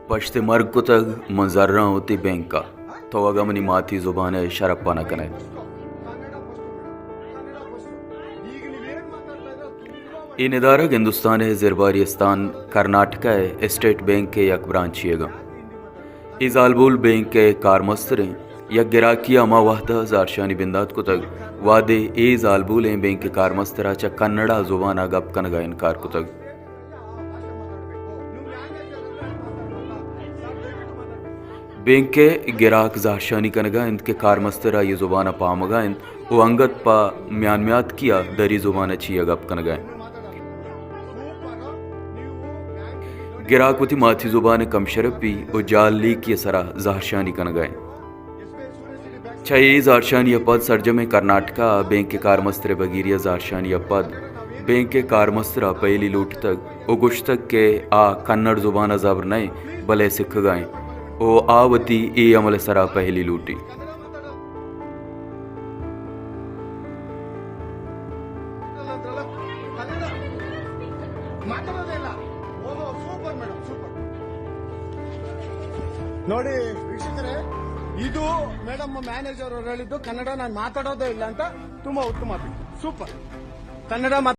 پشت مرگ کتگ، من زراں وتی بینک ءَ۔ تو اگاں منی ماتی زبان ءِ شرپ ءَ نہ کن ئے۔ اے ندارگ ہندوستان ءِ زرباری استان کرناٹکا ءِ اسٹیٹ بینک ءِ یک برانچے ئیگ اَنت۔ اے زالبول بینک ءِ کارمستر اِنت۔ یک گراکے ءَ ہما وہد ءَ زہرشانی بندات کتگ، وہدے اے زالبولیں بینک ءِ کارمستر ءَ چہ کنڑا زبان ءَ گپ کنگ ءَ انکار کتگ۔ بینک ءِ گراک زہرشانی کنگ ءَ اِنت کہ کارمستر ءَ آئی ءِ زبان ءَ پہمگ ءَ اِنت ءُ انگت پہ میان میاتکی ءَ دری زبان ءَ چی ءَ گپ کنگ ءَ اِنت۔ گراک وتی ماتی زبان ءِ کمشرپی ءُ جہل لیکی ءِ سرا زہرشانی کنگ ءَ اِنت۔ چہ اے زہرشانی ءَ پد سرجمیں کرناٹکا ءَ بینک ءِ کارمستر ءِ بگیری ءَ زہرشانی ءَ پد بینک ءِ کارمستر ءَ پہلی لوٹتگ ءُ گوشتگ کہ آ کنڑ زبان ءَ زبر نہ اِنت، بلے سکھگ ءَ اِنت ءُ آ وتی اے عمل ءِ سرا پہلی لوٹی۔ ಮಾತಾಡೋದೇ ಇಲ್ಲ. ಓಹೋ, ಸೂಪರ್ ಮೇಡಮ್, ಸೂಪರ್. ನೋಡಿ ವೀಕ್ಷಕರೇ, ಇದು ಮೇಡಮ್ ಮ್ಯಾನೇಜರ್ ಅವರು ಹೇಳಿದ್ದು, ಕನ್ನಡ ನಾನು ಮಾತಾಡೋದೇ ಇಲ್ಲ ಅಂತ. ತುಂಬಾ ಉತ್ತಮ, ಸೂಪರ್. ಕನ್ನಡ ಮಾತ್-